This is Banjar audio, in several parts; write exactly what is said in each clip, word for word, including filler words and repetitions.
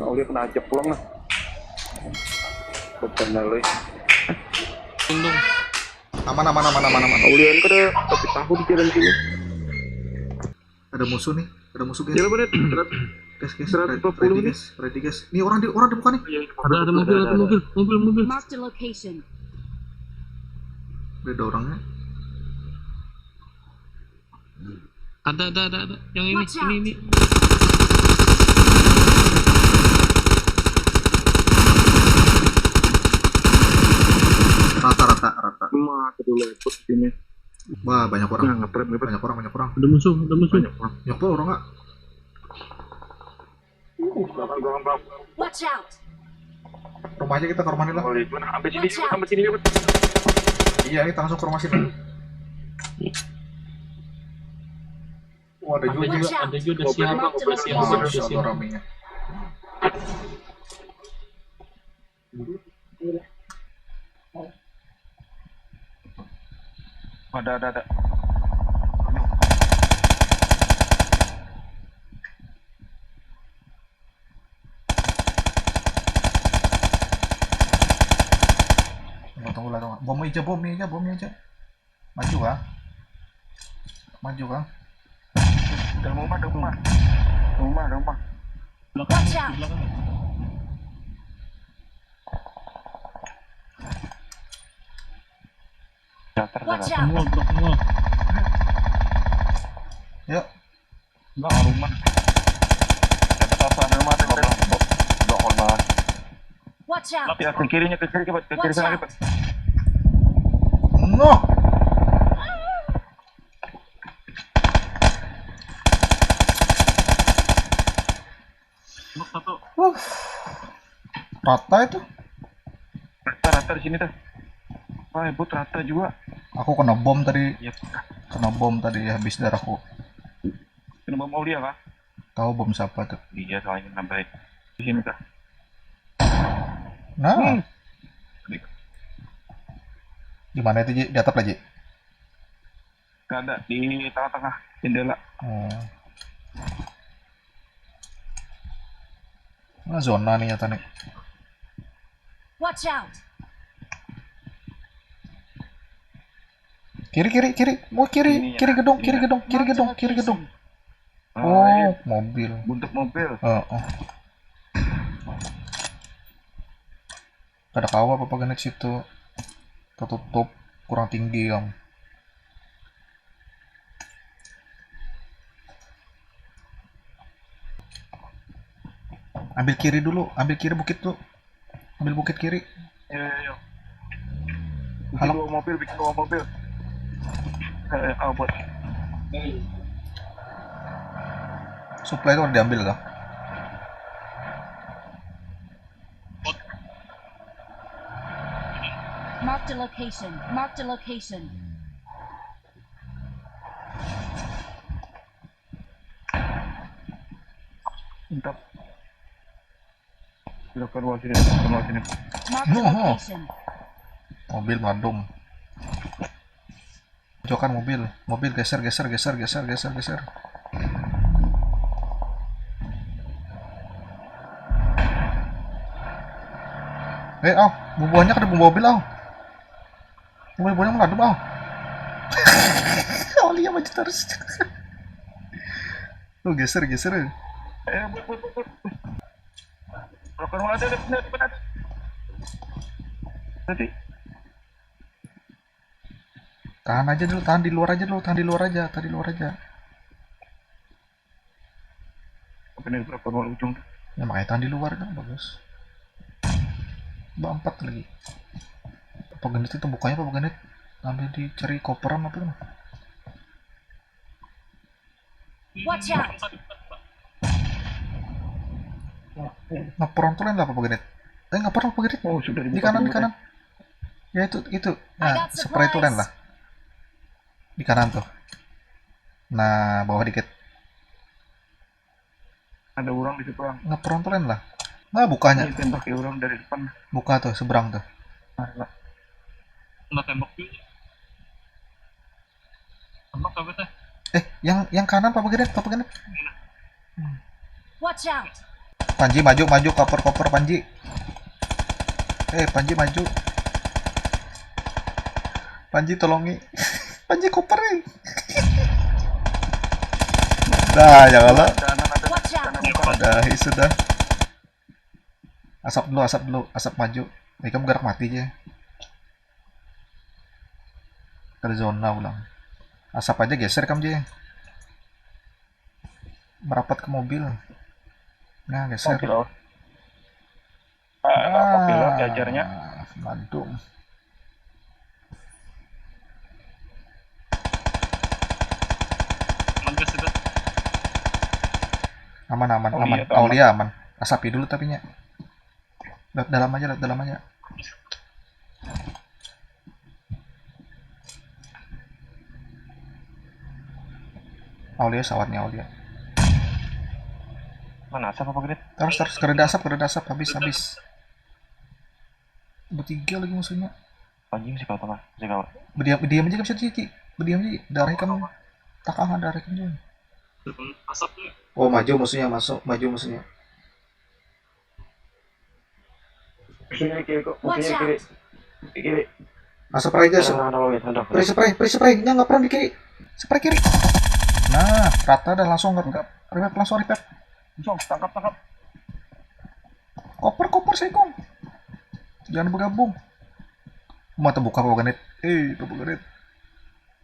Aulia kena ajak pulang lah. Bebannya leh. Untung. Aman, aman, aman, aman, aman. Aulia kada tapi tahu di jalan sini. Ada musuh nih, ada musuh, guys. Jalan bener. Berat. Guys, guys, Seratus ready, empat puluh ready, nih. Guys, ready, guys. Nih orang di orang di muka nih. Ada ada mobil, ada mobil, mobil, mobil. Marked a location. Udah ada orangnya. Ada ada ada ada. Yang ini, Watch out. Ini ini. Rata, rata, rata. Mati dulu ikut sini. Wah, banyak orang. Nah, ngeprem ngeprem. Banyak orang, banyak orang. Ada musuh, ada musuh. Banyak orang. Banyak orang, Kak. Belakang belakang belakang. Watch out! Rumah aja kita ke rumah nih lah. Mulai itu nah, sampai sini Watch juga, out. Sampai sini juga. Iya, kita langsung ke rumah sini. Wah, ada juga. Watch out! Ada juga Marked a siapa? location. Masya Allah, ramenya. Ada ada ada. Tunggu, tunggu lah, tunggu. Bom aja, bom aja, bom aja. Maju kah? Maju kah? Ada rumah, ada rumah. Rumah, ada rumah. Belakang, Watch out. Di belakang. Datar Watch datar. out! Mall, blok mall. Yuk. Belakang rumah. Dapat apa ada rumah tuh? Blok blok blok. Watch out! Ya ke kirinya ke kiri cepat ke kiri Watch sana out! Cepat. Noh. Blok satu. Rata itu. Rata-rata di sini dah. Wah, ribut rata juga. Aku kena bom tadi. Ya, Kena bom tadi, habis darahku. Kena bom Aulia kah? Tahu bom siapa tuh? Iya, soalnya nambahin. Di sini kah? Nah, Hmm. Di mana itu, Ji? Di atap lagi? Gak ada di tengah-tengah jendela. Hmm. Nah, zona nih nyata nih. Watch out! Kiri, kiri, kiri. Mau kiri, Ini ya, kiri gedung, ini kiri ya. gedung, kiri gedung, kiri gedung. Ah, Oh, iya. Mobil. Buntut mobil. Heeh. Kada kawa apa genit situ. Tertutup, kurang tinggi yang. Ambil kiri dulu, ambil kiri bukit tuh. Ambil bukit kiri. Ya, ya, ya. Bikin Halo. Dua mobil, bikin dua mobil. Eh, apa? Supply itu udah diambil kah? Marked a location. Marked a location. Mantap. Sudah keluar sini, keluar sini. Marked a Nuh. Location. Mobil meledung. Pojokan mobil, mobil geser, geser, geser, geser, geser, geser. Eh, au, bubuhannya kada bawa mobil, au. Mobil buhannya meledung, au. Oli yang maju terus. Lu geser, geser. Eh, but, but, but, but. Belakang ada, ada, ada, ada. Tadi. Tahan aja dulu, tahan di luar aja dulu, tahan di luar aja, tahan di luar aja. Apa nih, berapa ruang ujung? Ya makanya tahan di luar kan bagus. Bah, empat lagi. Apa genit itu bukanya, apa genit? Sampai dicari koperan apa tuh? Watch out! Ngeperon tuh lain lah apa genit? Eh, ngeperon apa genit? Oh, sudah Di dibuka kanan, di dulu, kanan. Ya itu, itu. I Nah, got seperti itu lain supplies. Lah. Di kanan tuh. Nah, bawah dikit. Ada orang di situ, orang. Ngeperon tuh lain lah. Nah, bukanya. Ini tembak ya orang dari depan. Buka tuh, seberang tuh. Nah, nah. Kena tembak juga. Tembak apa teh? Eh, yang yang kanan apa genit? Apa genit? Watch out! Panji maju, maju, koper, koper, Panji. Eh, Panji maju. Panji tolongi. Panji koper, eh. Dah, ya kalau. Kanan ada. Watch out! Dah, sudah. Asap dulu, asap dulu, asap maju. Ikam gerak mati aja. Ke zona ulang. Asap aja geser kam aja. Merapat ke mobil. Nah, geser. Mobil, oh. Ah, apa pilot diajarnya? Mantap. Aman ke situ? Aman, aman, Oh, aman. Iya, Aulia aman. Asapi dulu tapinya. Lihat dalam aja, lihat dalam aja. Aulia sawatnya, Aulia. Mana asap apa gini? Terus, terus, kereda asap, kereda asap, habis, habis. Bertiga lagi musuhnya. Anjing, si kau tengah, si kau. Berdiam, berdiam aja, Kak Siti. Berdiam aja. Darah kamu. Takangan darah kamu. Asapnya. Oh, maju musuhnya, masuk, maju musuhnya. Kiri, kiri, kok. Watch Kiri, out. kiri. Kiri. Ah, spray aja, Ada, ada, ada, ada. spray, spray, spray, spray, nya nggak pernah di kiri. Spray kiri. Nah, rata dah, langsung nggak, revive, langsung revive. Langsung tangkap, tangkap. Koper, koper, sekong. Jangan bergabung. Mau terbuka apa, Ganit? Eh, apa, Ganit?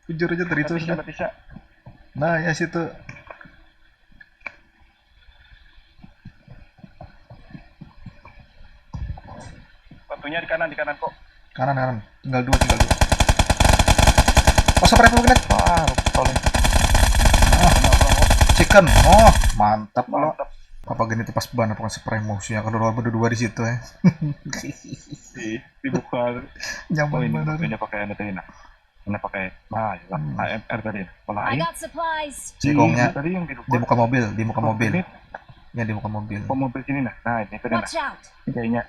Kejar aja tadi itu. Bisa, bisa. Nah, ya situ. Batunya di kanan, di kanan kok. Kanan, kanan. Tinggal dua, tinggal dua. Oh, spray apa, Ganit? Wah, tolong. Chicken. Oh, mantap lo. Mantap. Apa Ganit pas banget pakai spray musuhnya kalau dua berdua di situ ya. Di, dibuka. Oh, Nyaman ini, banget. Ini pakai anu tadi, nah. Ini pakai, nah, ya, Hmm. A M R tadi. Wah, I ini. got supplies. Sekongnya Tadi yang di di muka mobil, di muka mobil. Ini, Ya, di muka mobil. Pom mobil sini, nah. Nah, ini tadi, nah. Watch out! Kayaknya.